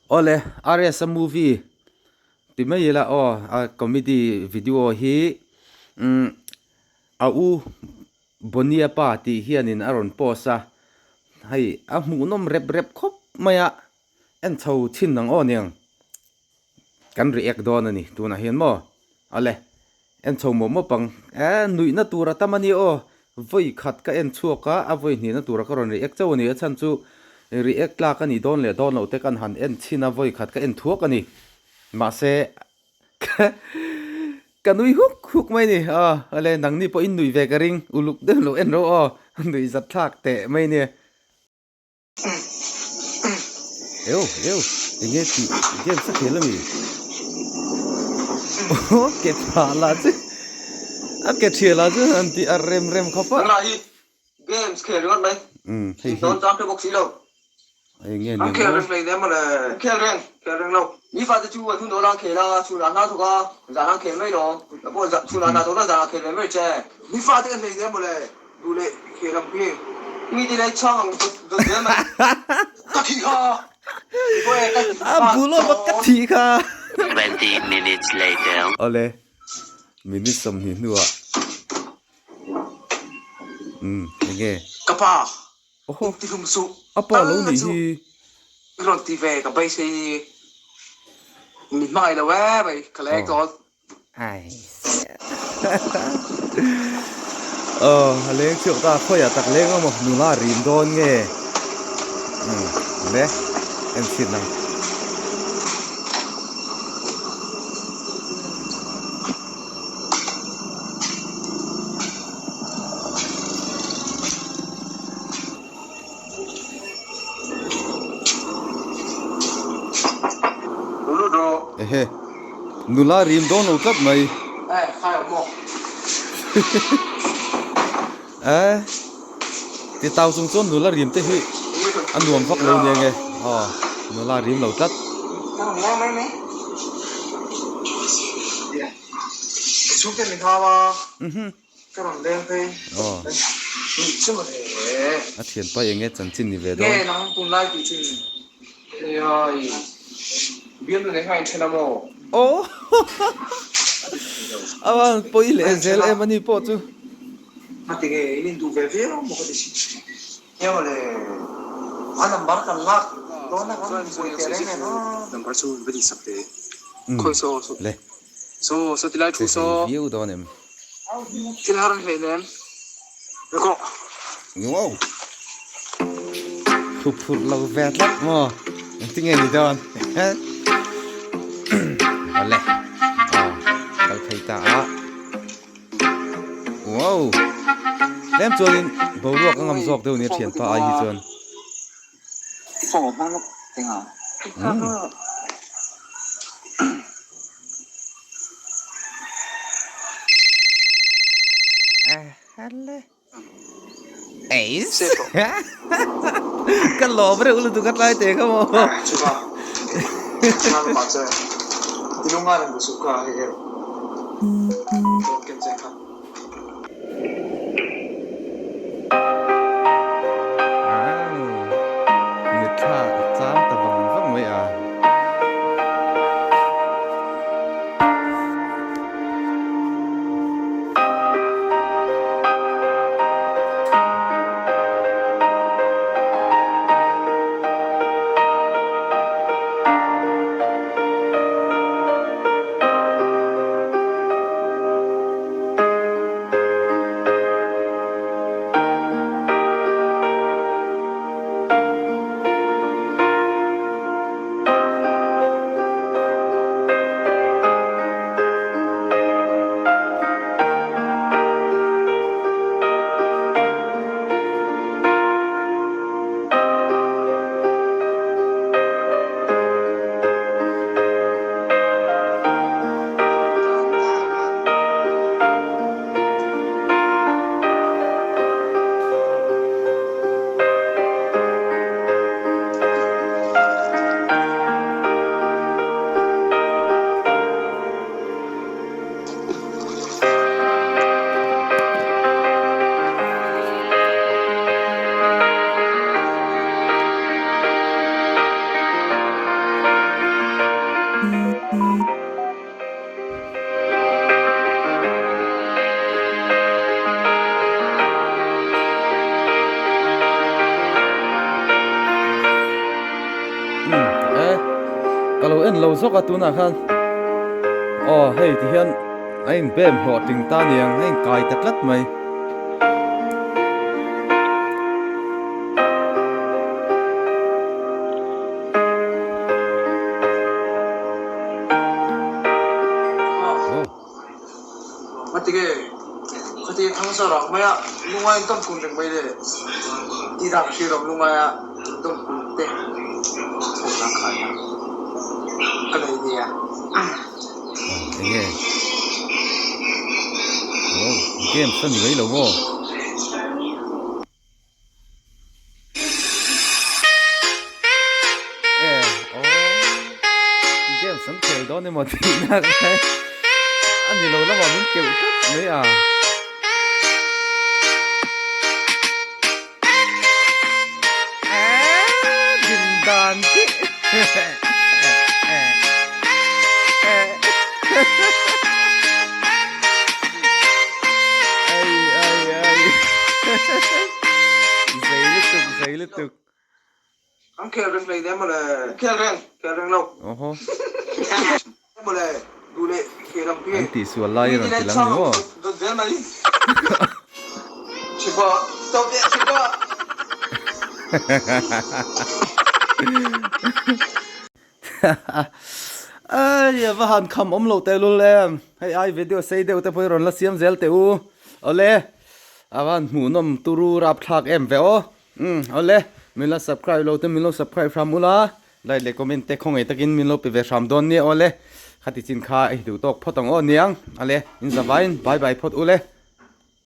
Awle, RS-a movie ti mai ila aw, a comedy video hi umm a u Bonnie-a pa tih hianin a rawn post a, hei a hmuhnawm rep rep khawp mai a, en chho thin ang aw niang. Kan react dawn a ni tunah hian maw? Awle, en chho mawp mawp ang. Eh, nuihna tur a tam a ni aw. Vawi khat ka en chhuak a, a vawi hnihna tura ka rawn react chauh a ni. A chhan chu react tlak a nih dawn leh dawn loh te kan han en chhin a, vawi khat ka en thuak a ni. Mahse, ka nui huk huk mai a ni. Aw, awle, nangni pawhin nuih ve ka ring. Uluk deuh lo en rawh aw, nuihzat thlak teh mai a nia. Eu eu enge tih game sa khel ami aw ke tha lah chu a ke thiah lah chu han tih a rem rem khawp a. Tunah hi games khel ringawt mai Um hei hi dawn chang hre bawk si lo. Enge An ni khel ang reng hleinem mawle. An khel reng, khel reng lo. Mi fate chu an hun dawn a khel a, chhunah hna thawk a, zanah khel mai lo. Pawh chhunah hna thawk a, zanah khel ve mai che. Mi fate kan hleinem mawle. Duh leh khel ang hi. Mi ti leh chhang ang dawt dawt zel mai. Ka thih kha. A bul awm a ka thih kha. 20 minutes later. Awle minute 20 hnuah umm enge. Ka pa Oho ti hlum suh. A pa lo nih hi. I rawn ti ve ka beisei min hmangaih lo e mai ka leng tawh. Aw a leng chhuak ta khawiah tak leng ang maw nula rim dawn nge umm le en chhin ang. Ehe, nula rim dawn lo tlat mai. Eh, ti tau chung chuan nula rim te hi a nuam vak lo nia nge. Aw, nula rim lo tlat. Ka rawn leng phei. Aw. Nih chu mawle. A thianpa eng nge chanchin ni ve dawn? Nge nang tunlai tih chin Nia i bialnu nei kha inthen a maw? Aw. A van pawi leh zel em ani pawh chu. Ngati nge in induh ve viau maw ka ti si. Nia mawle. A number kan lak dawn a kan buai teh reng em a. Number chu va ti sak teh. Khawi saw saw. Le. Saw saw ti lai thu saw. Viau dawn em. Thil har an hlei nem. Rekawh. Wow. Thu phurh lo ve tlat maw. Engtin nge ni dawn. Awle. Aw. Kal phei ta a. Wow. Tlem chuanin boruak a ngam zawk deuh nia thianpa ai hi chuan. Ka lawm reuh lutuk a tlai teh kha maw. Mitthla a cham ta vang vang mai a. Ka lo en lo zawk a tunah khan aw hei ti hian a in bem hlawh ting ta niang a in kai ta tlat mai. Ngatinge khati thangsa rang maia lungai an dawm kun reng mai le tih dan hria lo lungaia an dawm kun te thawh dan kha nia ka nei nia. Enge oh games a ni mai lo maw. Games an khel dawn emaw tihna a ni lo lamah min keuh tlat mai a. Din dan khi. Ai ai ai. Zei lutuk zei lutuk. An khel reng hlei nem mawle. Khel reng, khel reng lo. Oho. Mawle, duh leh khel ang pi. An tihsual lai a rawn ti lang ni maw? Dawt zel mai. Chhipa, stop teh chhipa. Ai a va han kham awm lo tehlul em hei ai video sei deuh te pawh hi rawn la siam zel teh u awle a van hmuhnawm turu rapthlak em ve aw umm awle min la subscribe lo te min lo subscribe hram ula like leh comment te khawngaih takin min lo pe ve hram dawn nia awle khati chin kha i duh tawk phawt ang aw niang awle in zavaiin bye bye phawt ule.